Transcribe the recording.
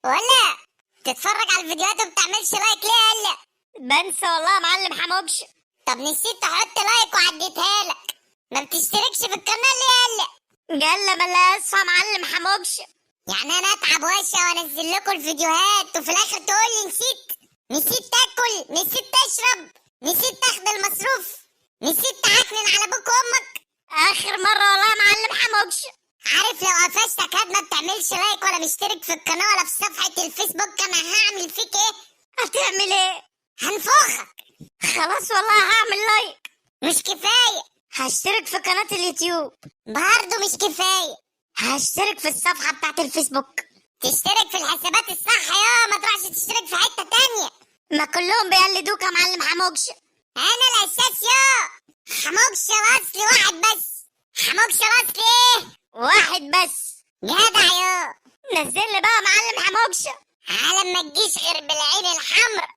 ولا تتفرج على الفيديوهات وما بتعملش like ليه؟ يلا. بنسى والله يا معلم حموكش. طب نسيت تحط like وعديتها لك. ما بتشتركش في القناة ليه؟ يلا. يلا بلا يا معلم حموكش. يعني انا اتعب واشا وانزل لكم الفيديوهات وفي الاخر تقول لي نسيت؟ نسيت تاكل، نسيت تشرب، نسيت تاخد المصروف، نسيت تعكنن على ابوك وامك. اخر مرة والله يا معلم حموكش. عارف لو قفشتك هاد ما بتعملش like ولا مشترك في القناة ولا في صفحة الفيسبوك انا هعمل فيك ايه؟ هتعمل ايه؟ هنفخك. خلاص والله هعمل like. مش كفاية. هشترك في قناة اليوتيوب. برضه مش كفاية. هشترك في الصفحة بتاعت الفيسبوك. تشترك في الحسابات الصح يا ما تروحش تشترك في حتة تانية. ما كلهم بيقلدوك يا معلم حموكش. انا الاساس يا حموكش الاصلي واحد بس. حموكش الاصلي ايه؟ واحد بس. جدع يا. نزل لي بقى يا معلم حموكش. عالم ما تجيش غير بالعين الحمرا.